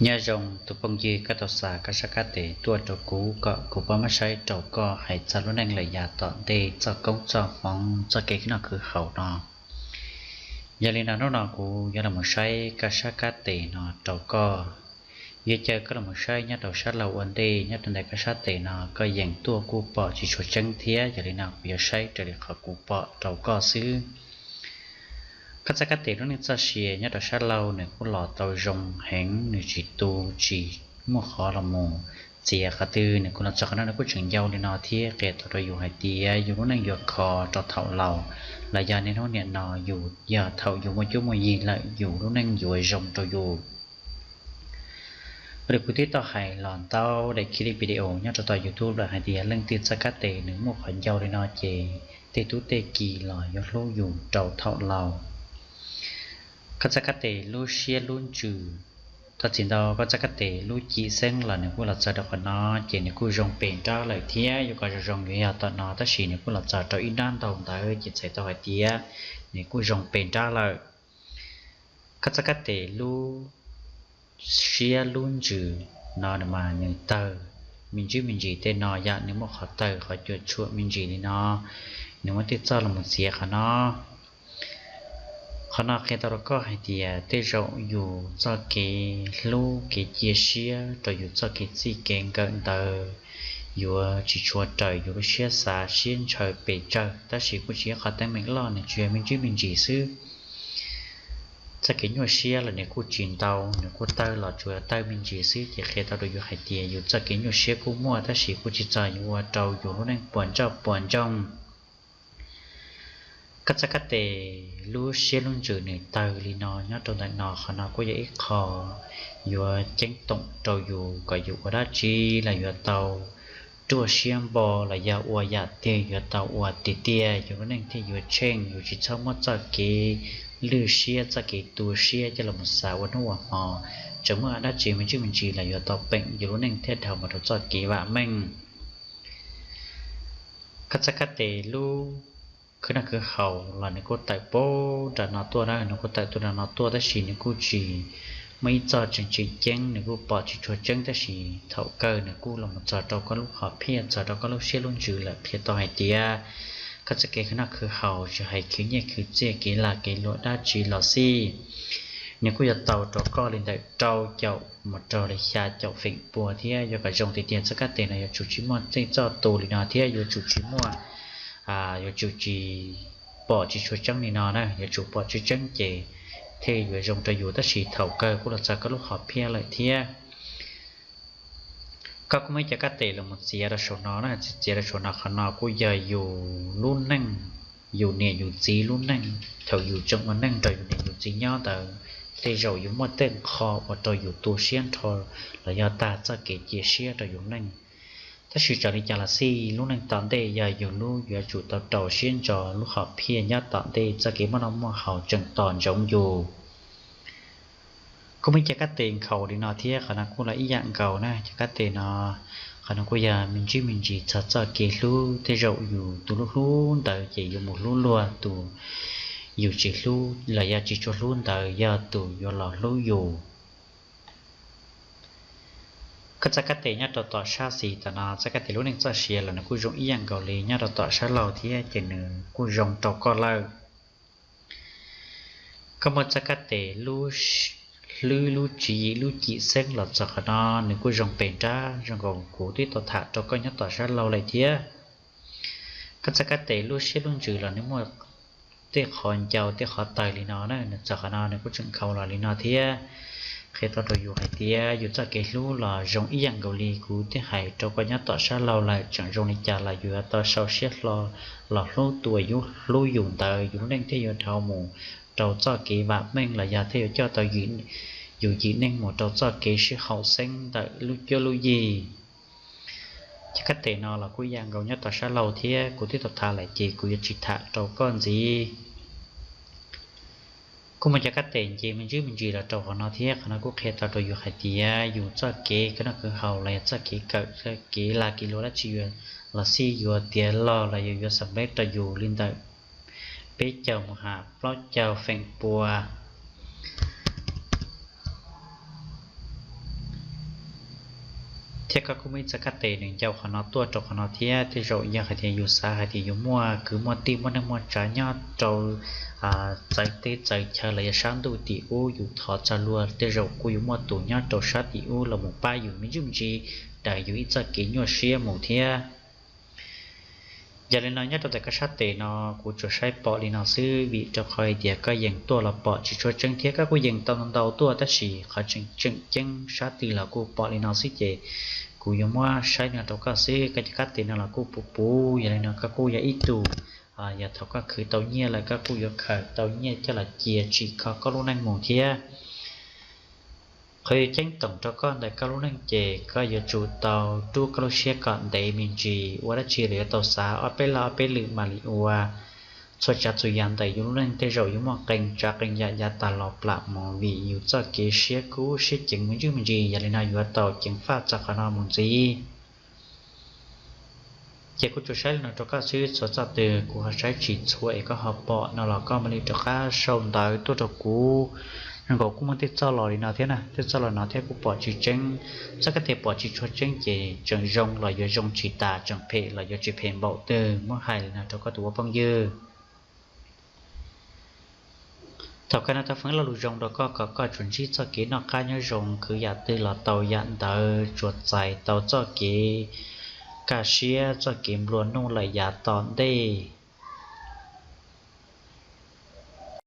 Nyob zoo tus phooj ywg, koj tau xa koj sab kab tes tuaj rau kuv kom kuv pab muab saib rau koj hais txog lub neej lawm yav tom ntej, txoj koob txoj hmoov, txoj kev noj khwv haus no. Yog li no hnub no kuv yuav los saib koj sab kab tes no rau koj. Yuav caw koj los saib nyob rau sab laug ua ntej, nyob rau ntawm koj sab tes no koj yeem tuaj kuj pom tsis tshua tseeb thiab, yog li no kuv yuav saib raws li qhov kuv pom rau koj xwb. Koj txoj kab tes lub neej txoj sia nyob rau sab laug nws kuj los tau zoo heev, nws tsis tu tsis muaj qhov los mus txiav qhov twg, nws kuj los txog qhov no nws kuj tseem yau li no thiab qhia tau rau yus hais tias yus lub neej yuav khov rau thaum laus los yog niaj hnub niam no, yus yog thaum yus muaj cuab muaj yig lawm yus lub neej yuav zoo rau yus. Raws li kuv twb tau hais los ntau daim clip video nyob rau tom YouTube lawm hais tias leej twg txoj kab tes nws muaj qhov ncau li no ces tej tub tej ki los yuav hlub yus rau thaum laus. Koj txoj kab tes lub siab lub ntsws, tau txim ntau koj txoj kab tes lub cim xeeb los nws kuj los txog rau qhov no ces nws kuj zoo pes nrab lawm thiab. Yuav kom zoo zoo yuav yog tom no tab sis nws kuj los txog rau ib nrab ntau ntawd ces txhais tau hais tias nws kuj zoo pes nrab lawm. Koj txoj kab tes lub siab lub ntsws no mas nws tawg me ntsis me ntsis tej no, yam nws muaj qhov tawg qhov cuam tshuam me ntsis li no, nws muaj tej txoj los mus txiav qhov no. Qhov no qhia tau rau koj hais tias tej zaum yus txoj kev hlub kev cia siab rau yus txoj kev txij kev nkawm ntawd yuav tsis tshua raws yus lub siab xav siab ntshaw pes tsawg, tab sis kuj tsis yog qhov teeb meem loj, nws tsuas yog me ntsis me ntsis xwb. Txoj kev nyuaj siab los nws kuj tsis ntau, nws kuj tawg los tsuas tawg me ntsis xwb ces qhia tau rau yus hais tias yus txoj kev nyuaj siab kuj muaj tab sis kuj tsis txog yuav ua rau yus lub neej puas ntsoj puas ntsoog. Koj txoj kab tes lub siab lub ntsws nws tawg li no nyob rau ntawm no, qhov no kuj yog ib qho yuav ceeb toom rau yus kom yus ua dab tsi los yuav tau ruaj siab npo los yog ua yam twg yuav tau ua tiag tiag, yus lub neej thiaj yuav tsheej, yus tsis txhob muab txoj kev lwj siab txoj kev tu siab coj los xav ua hnub ua hmo, tseem muaj dab tsi me ntsis me ntsis los yuav tau peem yus lub neej thiaj dhau mus rau txoj kev vam meej. Koj txoj kab tes lub khwv noj khwv haus los nws kuj tawm pem nram no tuaj na, nws kuj tawm tuaj nram no tuaj tab sis nws kuj tsis muaj ib txoj tseem tseem ceeb, nws kuj pom tsis tshua tseeb tab sis thaum kawg nws kuj los mus txog rau koj lub hom phiaj, txog rau koj lub siab lub ntsws lawm, qhia tau hais tias koj txoj kev khwv noj khwv haus tsis hais khwv nyiaj khwv txiaj kev lag kev luam dab tsi los xij, nws kuj yuav tau rau koj li ntawm rau caum mus rau li xya caum feem pua thiab. Yuav kom zoo tiag tiag txoj kab tes no yuav tsum tsis muaj tej txoj tu li no thiab yuav tsum tsis muaj, yuav tsum tsis pom tsis tshua tseeb li no na, yuav tsum pom tseeb tseeb ces thiaj yuav zoo rau yus, tab sis thaum kawg kuj los txog koj lub hom phiaj lawm thiab. Koj kuj muaj ib co kab tes los mus txiav rau saum no na, txiav rau saum no, qhov no kuj yog yus lub neej, yus niam yus txiv lub neej, thaum yus tseem ua neej rau yus niam yus txiv nyob ntawd, tej zaum yuav muaj tej qho ua rau yus tu siab nrho los yog tag txoj kev cia siab rau yus neej. Tab sis txawm li cas los xij lub neej tom ntej yog yus lub, yuav tsum tau rau siab ntso lub hom phiaj nyob tom ntej txoj kev muaj noj muaj haus tseem tos ntsoov yus. Kuj muaj ib co kab tes nkhaus li no thiab, qhov no kuj los ib yam nkaus na, co kab tes no, qhov no kuj yog me ntsis me ntsis txog txoj kev hlub, tej zaum yus tus hlub hlub ntawd ces yuav mus hlub luag tus yus tsis hlub los yog tsis tshua hlub ntawd yog tus yuav los hlub yus. Koj txoj kab tes nyob rau tom sab xis tom no, txoj kab tes lub neej txoj sia los nws kuj zoo ib yam nkaus li nyob rau tom sab laug thiab ces nws kuj zoo rau koj lawm. Koj muaj txoj kab tes lub hlwb lub tswv yim lub cim xeeb los txog qhov no, nws kuj zoo pes nrab zoo nkaus kuv twb tau tham rau koj nyob tom sab laug lawm thiab. Koj txoj kab tes lub siab lub ntsws los nws muaj tej qhov ncau tej qhov tawg li no na, nws txog qhov no nws kuj tseem nkhaus los li no thiab. Qhia tau rau yus hais tias yus txoj kev hlub los zoo ib yam nkaus li kuv twb hais rau koj nyob tom sab laug lawm, tseem zoo li cas los yus yuav tau sau siab hlo los hlub tus uas hlub yus ntawd, yus lub neej thiaj yuav dhau mus rau txoj kev vam meej los yog thiaj yuav coj tau yus yim neej mus rau txoj kev sib haum xeeb ntawm lub cuab lub yig. Ces kab tes no los kuj ib yam nkaus nyob tom sab laug thiab, kuv twb tau tham lawm ces kuv yuav tsis tham rau koj ntxiv. Kuj muaj cov kab tes nce me ntsis me ntsis los rau qhov no thiab, qhov no kuj qhia tau rau yus hais tias yus txoj kev khwv noj khwv haus los yog txoj kev kawm kev lag kev luam dab tsi yuav los xij yuav tiav log los yog yuav xam leb rau yus li ntawm peb caug mus hais plaub caug feem pua. Thiab koj kuj muaj ib txoj kab tes nws ncau qhov no tuaj rau qhov no thiab. Tej zaum yog hais tias yus xav hais tias yus muaj kwv muaj tij muaj neej muaj tsav nyob rau txawv teb txawv chaw los yog sab ntuj tim ub, yus thov txog luag tej zaum kuj yuav muaj tus nyob rau sab tim ub los mus pab yus me ntsis me ntsis, daws yus ib txoj kev nyuaj siab mus thiab. Yog li no nyob rau ntawm koj sab tes no kuv tsuas saib pom li no xwb, vim rau qhov hais tias koj yeej tuaj los pom tsis tshua tseeb thiab koj kuj yeej tau ntau ntau tuaj, tab sis qhov tseem tseem ceeb sab twg los kuj pom li no xwb ces kuv yuav muab saib li no rau koj xwb. Koj cov kab tes no los kuj puv puv, yog li no koj kuj yog ib tug, yog thaum koj khwv tau nyiaj lawm koj kuj yuav khaws tau nyiaj coj los cia tsim kho koj lub neej mus thiab. Qhov yuav ceeb toom rau koj ntawm koj lub neej ces koj yuav tsum tau rub koj lub siab kom ntev me ntsis, ua dab tsi los yuav tau xav ob peb lo ob peb lwm mam li ua. Txhua tsav txhua yam ntawm yus lub neej tej zaum yuav muaj qee tsav qee yam yav tas los plam mus vim yus txoj kev siab kub siab ceev me ntsis me ntsis, yog li no yuav tau ceev faj txog qhov no mus ntxiv. Ces kuv tsuas saib li no rau koj xwb, txhua txoj twg kuv ho saib tsis txhua es koj ho pom no los koj mam li rov qab sau ntawv tuaj rau kuv. Zoo nkaus kuj muaj tej txoj los li no thiab na, tej txoj los no thiab kuj pom tsis tseeb. Txoj kab tes pom tsis tshua tseeb ces tseem zoo los yuav zoo tsis tas, tseem phem los yuav tsis phem npaum twg, muab hais li no rau koj tus ua phooj ywg. Thaum kawg no thov foom lo lus zoo rau koj kom koj tsuas ntsib txoj kev noj qab nyob zoo, khwv yam twg los tau yam ntawd, tsuas txais tau txoj kev kaj siab, txoj kev nplua nuj lawm yav tom ntej.